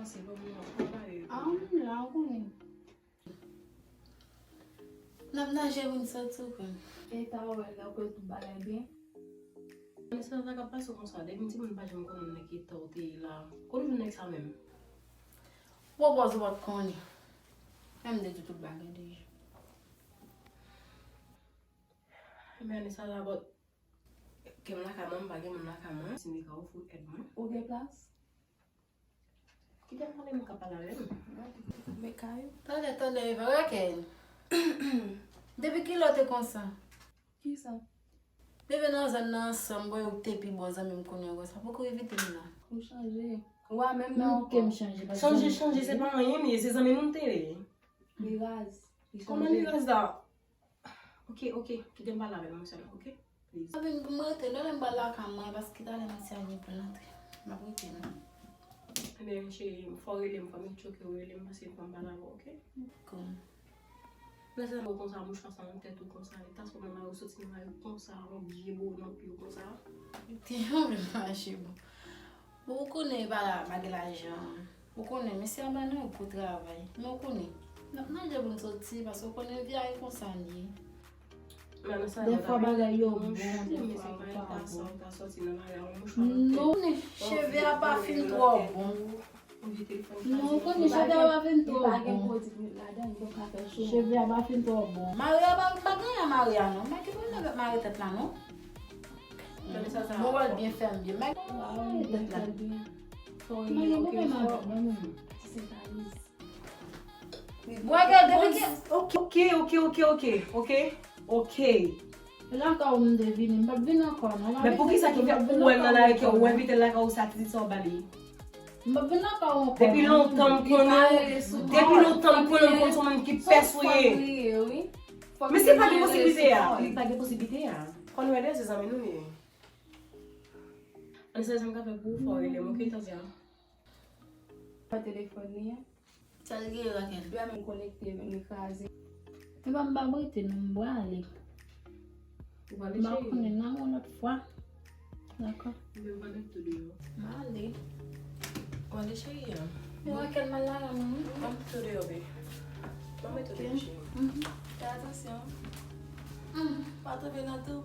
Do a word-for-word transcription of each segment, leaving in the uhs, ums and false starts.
Ah, m la, ou konnen. N ap naje pou n soti, ou konn. E ta wè lè ou kwè tout bagay byen. Vanessa, sa k ap pase w konsa? Depi m timoun m pa janm konnen nan ki eta w te ye la. Kote w jwenn nèg sa menm? Pwopòz ou pa t konnen. Menm de di tout bagay deja. Ebyen, Vanessa, la, but, ke m lakay mwen, m pa gen moun lakay mwen. Si m te ka ofri w èd mwen. Ou gen plas? Kite m pale, m ka pale avè l. Men kay ou. Tande, tande, Eva, Raquel. Depi kilè w te konsa? Kisa? Depi nan zòn nan ansanm, bon, ou te pi bon zanmi m kounye a konsa. Poko evite m la. Ou chanje. Wa menm nan ankò. Chanje, chanje, se pa anyen li ye, se zanmi nou te ye. Li raz. Li chanje. Kòman li raz la? Ok, ok, kite m pale avè l, mwen sèl, ok? Please. Mwen vin pou m rete, non, lè m pral lakay mwen, paske talè mesye a gen pou l antre. M ap rete, non. Ebyen, cheri, fò w rele m, fò m tchoke w rele m, paske fò m pale avè w, ok? Dakò. Lè sa w konsa, mouchwa sa nan tèt ou konsa, e ta sou nan lari, soti nan lari konsa, yon vye bo nan pye w konsa. Te yon vle mache, bon. Bon, ou konnen e pa la, pa gen lajan. Ou konnen, mesye a ba nou gwo travay. Men ou konnen, n ap naje pou n soti, paske ou konnen vi a e konsa l ye. Dèfwa bagay yo bon, dèfwa yo pa bon. Non, cheve a pa fin twò bon. Non, ou konnen cheve a pa fin twò bon. Cheve a pa fin twò bon. Mari a pa, pa gen anyen mari a non. Pa gen pwoblèm avèk mari tèt la non. Bon, wè l byen fèm byen. Mari tèt la. Mari bon, men mari bon. Mwen gen depi gen. Ok, ok, ok, ok, ok, ok, ok. Lakay ou m te vini, m p ap vin ankò non. Men poukisa ki fè ou wè l nan lari ke ou envite l lakay ou, sa ti sa w ba li? M p ap vin lakay ou ankò. Depi lontan m konnen w, depi lontan m konnen w, m konn se yon moun ki pès ou ye. Men se pa gen posiblite a. Li pa gen posiblite a. Fò nou ede, se zanmi nou ye. Ann se sa m ka fè pou ou, fò w rele m, ok, Tanja? Pa telefòn li an. Sa l gen, Raquel? Li pa menm konekte, menm li kraze. Epa m pa rete non, m prale. Ou prale, cheri? M pa konnen, n a wè yon lòt fwa. Dakò. Ebyen, m prale tou deyò. M ale. Ou ale, cheri an? Men Raquel mal la, la, non? M tou deyò, baby. M tou deyò, cheri. Fè atansyon. Pa tonbe nan tou.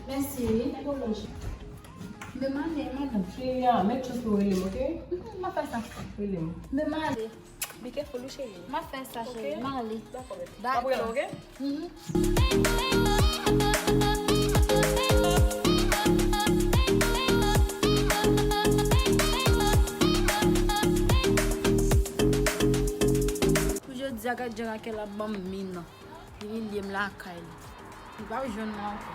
Mèsi. Men m ale, madanm. Cheri a, met chans pou rele m, ok? M ap fè sa. Rele m. Men m ale. Be careful, wi, cheri. M ap fè sa, cheri. M ale. Dakò, baby. Dakò. M ap rele w, ok? Pou jodi a, gad jan Raquel ap ban m min. Li vin lye m lakay li. Li p ap jwenn mwen ankò.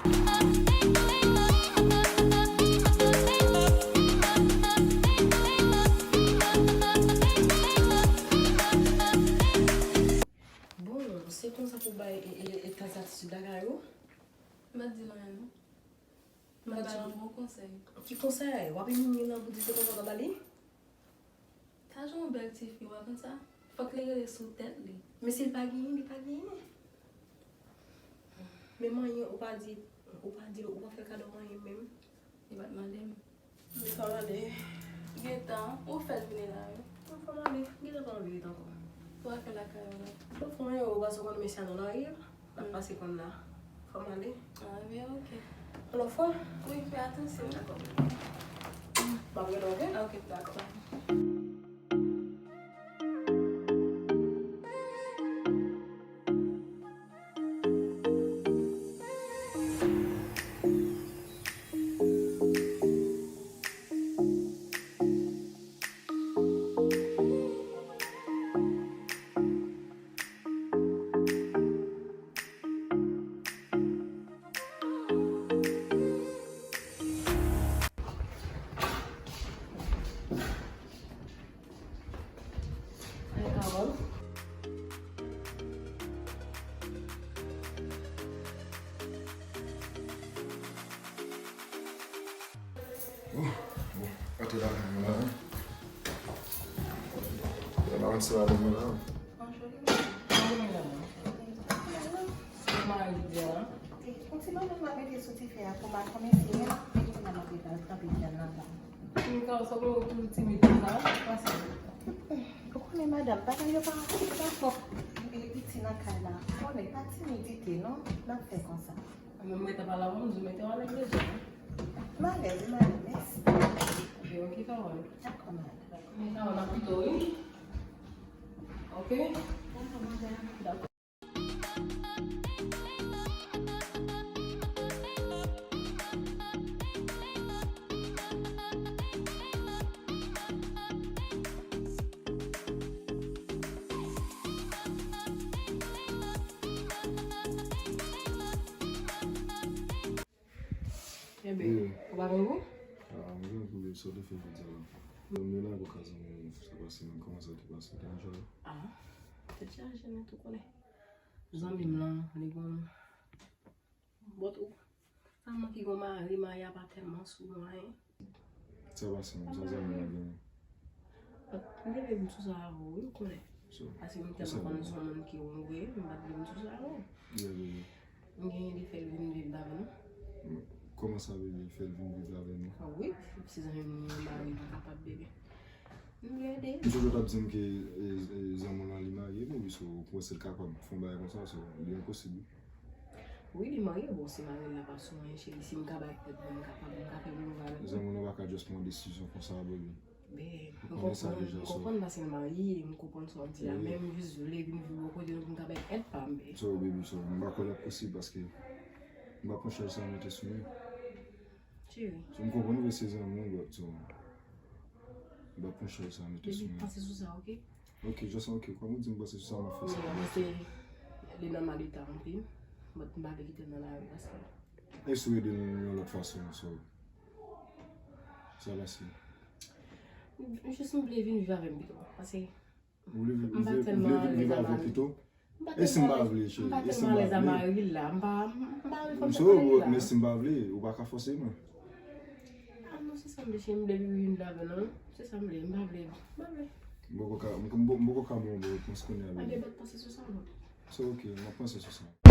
Bon, se konsa pou bay e, e, e, Tanja atitid lakay ou? M pa t di l anyen non. M pa t di l anyen. Mwen ba l yon bon konsèy. Ki konsèy? W ap imilye l pou di se konsa w ta ba li? Tanja yon bèl tifi, w pa konn sa? Fòk li rele sou tèt li. Men si l pa genyen, li pa genyen. Men manyen, ou pa di, ou pa di, ou pa fè kado manyen menm. Li pa t mande m. Li pa mande. Gentan, ou fè l vini la, wi. Ou fè mande, gentan pa anvi ret ankò. Ou pa fè lakay ou la. Ou fè manje, ou pa sou konn mesye a nan lari a. N ap pase konn la. Fò m ale. Ah, byen, ok. Yon lòt fwa? Wi, fè atansyon. Dakò. M ap rele w, ok? Ok, dakò. Hey, Carol. Mwen la. Mwen pa konn si w ap mwen la. Bonjou. Bonjou, medam. Kòman w ye? Mwen la. Yon ti manman m ap mete sou dife a pou m al kòmanse a, epi kounya m ap al kanpe vyann nan. Mika, sa pou ou toujou timid konsa? Konsa. Ou konnen, madanm, bagay yo pa, pa fòk piti nan kay la. Ou konnen, pa timidite, non, n ap fè konsa. Mwen, mwen te pale avè w, m di w mete w alèz deja. M alèz, m alèz, mèsi. Ok, ok, Carole. Dakò, madanm. Mete w nan pito, wi. Ok? Dakò, madanm. Dakò. Enben, ou pa gen gou? Ah, mwen gen gou, sa w te fè jodi a la. Mwen la pou ka zanmi m, sa pase menm, kòman sa te pase, te enjoy? Ah, tèt chaje, men tou konnen. Zanmi m lan, li gon But ou, sa moun ki gon mari, mari a pa tèlman sou mwen. Sa pase menm, sa zanmi w genyen? But m te vle vin sou sa avè w, wi, ou konnen. Paske m tèlman konn ou se yon moun ki wonn vre, m pa t vle vin sou sa avè w. M genyen li fè l vin viv avè nou. Kòman sa, bebe, fè l vin viv avè nou? Ah wi, se zanmi m, mari pa kapab, bebe. M vle ede. M toujou t ap di m ke, e, e, zanmi w lan li marye, baby, so, ou panse l kapab fè yon bagay konsa, so, li enposib, wi. Wi, li marye, bon, si mari l la pa sou anyen, cheri, si m ka bay èd mwen, m kapab, m ka fè moun avè l. Zanmi w lan pa ka just pran desizyon konsa, baby. Ben, m konprann, m konprann paske l marye, m konprann sa w ap di a, men m jis vle vin viv bò kote nou pou m ka bay èd pa m, ben. So, baby, so, m pa kwè l ap posib paske m pa pran chaj sa mete sou mwen. Cheri. So, m konprann ou se zanmi w, but, so, m pa pran chaj sa mete sou mwen. Baby, panse sou sa, ok? Ok, just ok. Kòm ou di m panse sou sa, m ap fè sa. Wi, paske li nan mal eta anpil, but m pa vle kite l nan lari paske. E si w ede l yon lòt fason, so, sa pase. M, jis m vle vin viv avè m pito, paske ou vle, ou vle, ou vle vin viv avè l pito? E si m pa vle, cheri? E si m pa vle? M pa tèlman alèz a mari l la. M pa, m pa vle fòse mari l la. Men si m pa vle, ou pa ka fòse mwen. Ah non, se sa m vle, cheri, m vle vin viv avè nou. Se sa m vle, m pa vle, m pa vle. M poko ka, m, m, m poko ka ba w yon bon repons kounye a, bebe. Anben, but panse sou sa, but. So, ok, m ap panse sou sa.